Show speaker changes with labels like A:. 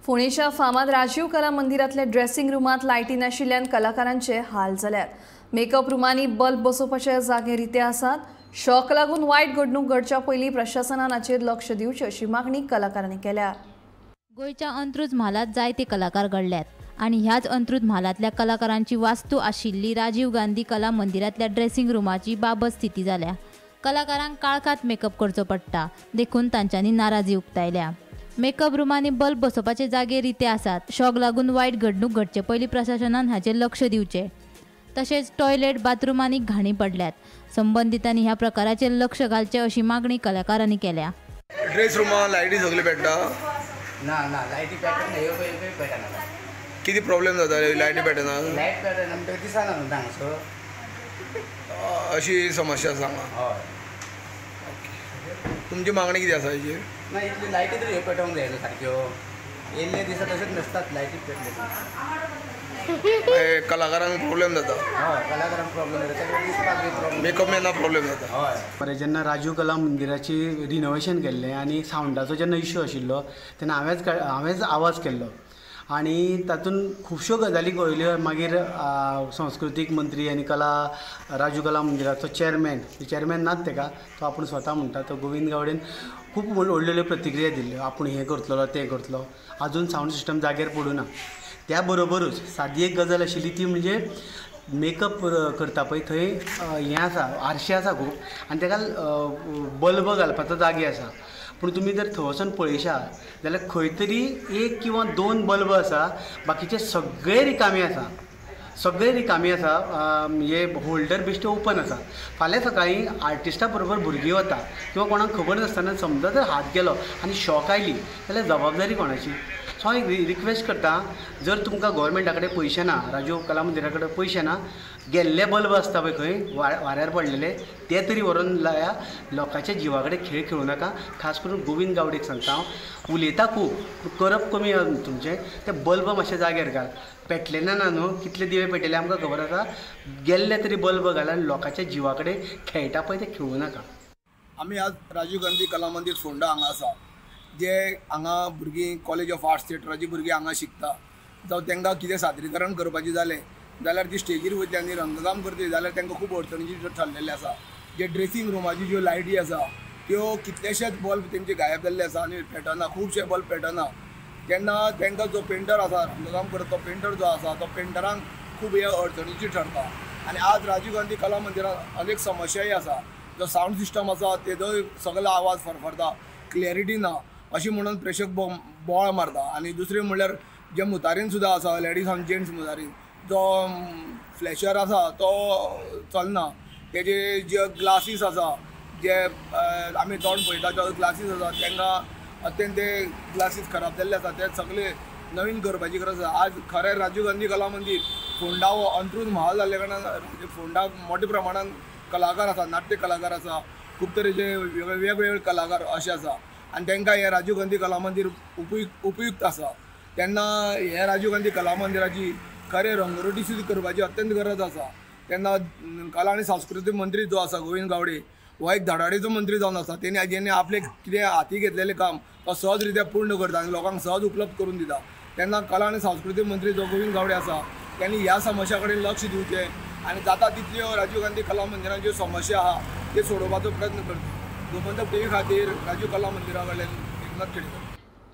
A: फोंडेच्या फामाद राजीव कला मंदिरांतल्या ड्रेसिंग रुमांत लायटी नाशिल्ल्यान कलाकारांचे हाल जाल्यात। मेकअप रुमांनी बल्ब बसोवपाचे जागे रिते आसात। शॉक लागून वायट घडणूक घडच्या पयलीं प्रशासनान हाचेर लक्ष दिवचें अशी मागणी कलाकारांनी केल्या।
B: गोंयच्या अंत्रुज म्हालांत जायते कलाकार घडल्यात आनी ह्याच अंत्रुज म्हालांतल्या कलाकारांची वास्तू आशिल्ली राजीव गांधी कला मंदिरांतल्या ड्रेसिंग रुमाची बाबत स्थिती जाल्या। कलाकारांक काळखांत मेकअप करचो पडटा देखून तांच्यांनी नाराजी उक्तायल्या। मेकअप रुमांनी बल्ब बसोवपाचे जागे रिते आसात। शॉक लागून वायट घडणूक घडचे पयलीं प्रशासनान हाचेर लक्ष दिवचें। तशेंच टॉयलेट बाथरुमांनी घाणी पडल्यात। संबंदितांनी ह्या प्रकाराचेर लक्ष घालचें अशी मागणी कलाकारांनी केल्या।
C: ड्रेस रुमा लायटी सगळे पेट्टा
D: ना ना लायटी पेटना, ह्यो पळय पेटना।
C: किती प्रॉब्लेम जाता लायटी पेटना?
D: लायट पेटना म्हणटकीर दिसना न्हू हांगसर,
C: अशी समस्या सांगा।
D: हय,
C: तुमची मागणी कितें आसा हेचेर?
D: ना इतली लायटी तरी ह्यो पेटोवंक जाय न्हू सारक्यो, येयल्ले दिसा तशेंच नसतात लायटी पेटले।
C: कलाकारांक प्रॉब्लेम जाता।
D: हय, कलाकारांक प्रॉब्लेम जाता, दिसपाक बी प्रॉब्लेम,
C: मेकअप मॅना प्रॉब्लेम जाता।
D: हय,
E: बरें, जेन्ना राजीव कला मंदिराची रिनोवेशन केल्लें आनी सावंडाचो जेन्ना इश्यू आशिल्लो तेन्ना हांवेंच आवाज केल्लो आनी तातूंत खुबश्यो गजाली कळयल्यो। मागीर संस्कृतीक मंत्री आनी कला राजीव कला मंदिराचो चेअरमॅन, चेअरमॅन नात तेका, तो आपूण स्वता म्हणटा, तो गोविंद गावडेन खूब व्हडल्यो प्रतिक्रिया दिल्ल्यो, आपूण हें करतलो तें करतलो। आजून सावंड सिस्टम जाग्यार पडूं ना। त्या बरोबरूच सादी एक गजाल आशिल्ली ती म्हणजे मेकअप करता पळय थंय हें आसा, आरशे आसा खूब आनी तेका बल्ब घालपाचो जागे आसा, पूण तुमी जर थंय वचून पळयशात जाल्यार खंय तरी एक किंवा दोन बल्ब आसा, बाकीचे सगळे रिकामी आसा, सगळे रिकामी आसा। म्हणजे होल्डर बेश्टे ओपन आसा। फाल्यां सकाळीं आर्टिस्टा बरोबर भुरगीं वता किंवा कोणाक खबर नासतना समजा जर हात गेलो आनी शॉक आयली जाल्यार जबाबदारी कोणाची? सो हांव एक रिक्वेस्ट करता, जर तुमकां गोवोरमेंटा कडेन पयशे ना, राजीव कला मंदिरा कडेन पयशे ना, गेल्ले बल्ब आसता पळय खंय वाऱ्यार पडलेले ते तरी व्हरून लाया। लोकांच्या जिवा कडेन खेळ खेळूं नाका। खास करून गोविंद गावडेक सांगता हांव, उलयता खूब करप कमी तुमचें, ते बल्ब मातशे जाग्यार घाल। पेटले ना न्हू, कितले दिवे पेटले आमकां खबर आसा, गेल्ले तरी बल्ब घाल आनी लोकांच्या जिवा कडेन खेळटा पळय ते खेळूं नाका।
C: आमी आज राजीव गांधी कला मंदीर फोंडा हांगा आसा, जे हांगा भुरगीं कॉलेज ऑफ आर्ट्स थिएटराची भुरगीं हांगा शिकता। जावं तांकां कितें सादरीकरण करपाचें जालें जाल्यार ती स्टेजीर वयतली आनी रंगकाम करतली जाल्यार तांकां खूब अडचणीची ठरलेलें आसा। जे ड्रेसिंग रुमाची ज्यो लायटी आसा त्यो कितलेशेच बल्ब तेंचे गायब जाल्ले आसा आनी पेटना, खुबशे बल्ब पेटना। तेन्ना तांकां जो पेंटर आसा रंगकाम करता तो पेंटर जो आसा तो पेंटरांक खूब हे अडचणीची ठरता। आनी आज राजीव गांधी कला मंदिरांत अनेक समस्याय आसा। जो सावंड सिस्टम आसा तेजो सगळो आवाज फरफरता, क्लॅरिटी ना अशी म्हणून प्रेक्षक बोवाळ मारता। आनी दुसरें म्हणल्यार जे मुतारीन सुद्दां आसा, लेडीज आनी जेंट्स मुतारीन, जो फ्लॅशर आसा तो चलना, तेजे जे ग्लासीस आसा जे आमी तोंड पळयता जे ग्लासीस आसा तांकां अत्यंत ते ग्लासीस खराब जाल्ले आसा, ते सगळे नवीन करपाची गरज आसा। आज खरें राजीव गांधी कला मंदीर फोंडा हो अंत्रुज म्हाल जाल्ल्या कारणान फोंडा मोठ्या प्रमाणान कलाकार आसा, नाट्य कलाकार आसा, खूब तरेचे वेगवेगळे कलाकार अशे आसा आनी तांकां हें राजीव गांधी कला मंदीर उपयुक्त आसा। तेन्ना हें राजीव गांधी कला मंदिराची खरें रंगरोटी सुद्दां करपाची अत्यंत गरज आसा। तेन्ना कला आनी सांस्कृतीक मंत्री जो आसा गोविंद गावडे हो एक धडाडीचो मंत्री जावन आसा। तेणी जेणे आपलें कितें हाती घेतलेलें काम तो सहज रित्या पूर्ण करता आनी लोकांक सहज उपलब्ध करून दिता। तेन्ना कला आनी सांस्कृतीक मंत्री जो गोविंद गावडे आसा तेणी ह्या समस्या कडेन लक्ष दिवचें आनी जाता तितल्यो राजीव गांधी कला मंदिरान ज्यो समस्या आहा त्यो सोडोवपाचो प्रयत्न करचो। गोमंतक टीव्ही खातीर राजीव कला मंदिरा कडल्यान एकनाथ खेडेकर।